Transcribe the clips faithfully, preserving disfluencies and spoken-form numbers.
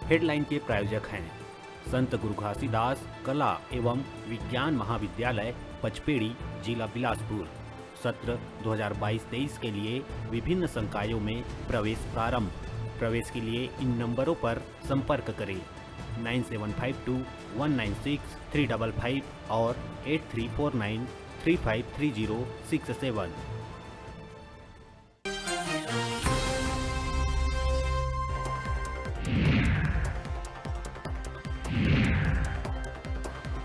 Headline के प्रायोजक हैं संत गुरु घासीदास कला एवं विज्ञान महाविद्यालय पचपेड़ी, जिला बिलासपुर। सत्र दो हज़ार बाईस तेईस के लिए विभिन्न संकायों में प्रवेश प्रारंभ। प्रवेश के लिए इन नंबरों पर संपर्क करें, nine seven five two one nine six three double five और eight three four nine three five three zero six seven.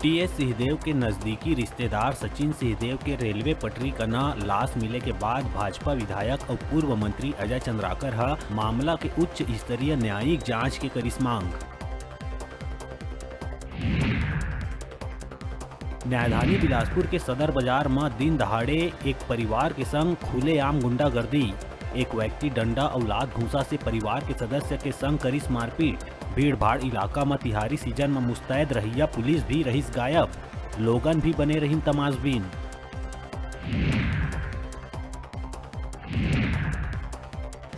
T S Singhdeo के नजदीकी रिश्तेदार सचिन सिंहदेव के रेलवे पटरी कना लाश मिले के बाद भाजपा विधायक अउ पूर्व मंत्री अजय चंद्राकर ह मामला के उच्च स्तरीय न्यायिक जांच के करिस मांग। न्यायधानी बिलासपुर के सदर बाजार म दिन दहाड़े एक परिवार के संग खुलेआम गुंडागर्दी। एक व्यक्ति डंडा अउ लात घूंसा से परिवार के सदस्य के संग करिस मारपीट। भीड़ भाड़ इलाका म तिहारी सीजन म मुस्तैद रहइया पुलिस भी रहिस गायब। लोगन भी बने रहिन तमाशबीन।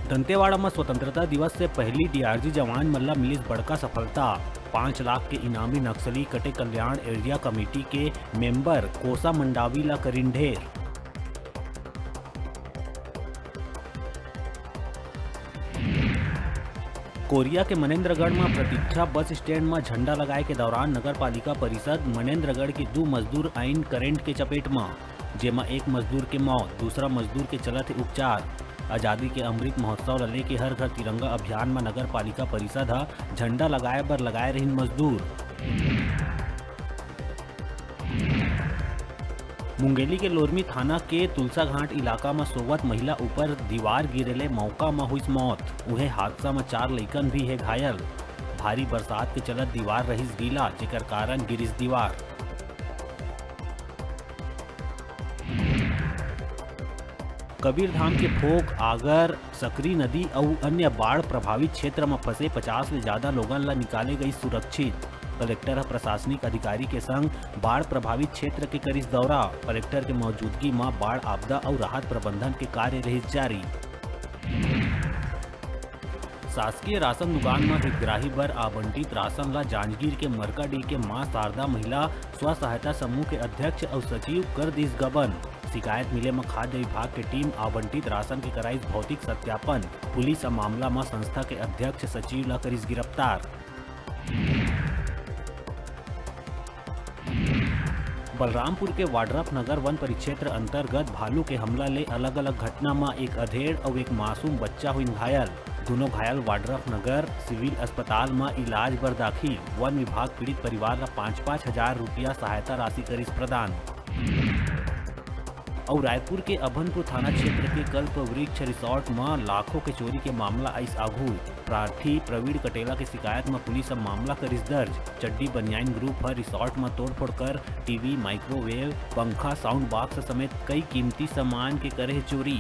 दंतेवाड़ा म स्वतंत्रता दिवस से पहिली डीआरजी जवान मन ला मिलिस बड़का सफलता। पाँच लाख के इनामी नक्सली कटे कल्याण एरिया कमेटी के मेंबर कोसा मंडावी ला करिन ढेर। कोरिया के मनेन्द्रगढ़ म प्रतीक्षा बस स्टैंड म झंडा लगाए के दौरान नगर पालिका परिषद मनेन्द्रगढ़ के दू मजदूर आइन करंट के चपेट म, जेमा एक मजदूर के मौत, दूसरा मजदूर के चलत हे उपचार। आजादी के अमृत महोत्सव ल लेके हर घर तिरंगा अभियान म नगर पालिका परिषद ह झंडा लगाए बर लगाए रहिन मजदूर। मुंगेली के लोरमी थाना के तुलसाघाट इलाका म सोवत महिला ऊपर दीवार गिरे ले मौका म हुइस मौत। उहें, हादसा म चार लइकन भी हे घायल। भारी बरसात के चलत दीवार रहिस गीला, जेकर कारण गिरिस दीवार। कबीरधाम के फोक, आगर, सकरी नदी अउ अन्य बाढ़ प्रभावित क्षेत्र म फंसे पचास ले जादा लोगन ल निकाले गई सुरक्षित। कलेक्टर ह प्रशासनिक अधिकारी के संग बाढ़ प्रभावित क्षेत्र के करिस दौरा। कलेक्टर के मौजूदगी म बाढ़ आपदा अउ राहत प्रबंधन के कार्य रहिस जारी। शासकीय राशन दुकान म हितग्राही बर आवंटित राशन ला जांजगीर के मरकाडीह के मां शारदा महिला स्व सहायता समूह के अध्यक्ष अउ सचिव कर दिस गबन। शिकायत मिले म खाद्य विभाग के टीम आवंटित राशन के कराइस भौतिक सत्यापन। पुलिस ह मामला म संस्था के अध्यक्ष सचिव ला करिस गिरफ्तार। बलरामपुर के वाड्रफ नगर वन परिक्षेत्र अंतर्गत भालू के हमला ले अलग-अलग घटना म एक अधेड़ अउ एक मासूम बच्चा होइन घायल। दूनों घायल वाड्रफ नगर सिविल अस्पताल म इलाज बर दाखिल। वन विभाग पीड़ित परिवार ल पाँच पाँच हजार रुपया सहायता राशि करिस प्रदान। अउ रायपुर के अभनपुर थाना क्षेत्र के कल्प वृक्ष रिसोर्ट म लाखों के चोरी के मामला आइस आघू। प्रार्थी प्रवीण कटेला के शिकायत म पुलिस ह मामला करिस दर्ज। चड्डी बनियाइन ग्रुप ह रिसोर्ट म तोड़फोड़ कर टीवी, माइक्रोवेव, पंखा, साउंड बॉक्स समेत कई कीमती सामान के करे हे चोरी।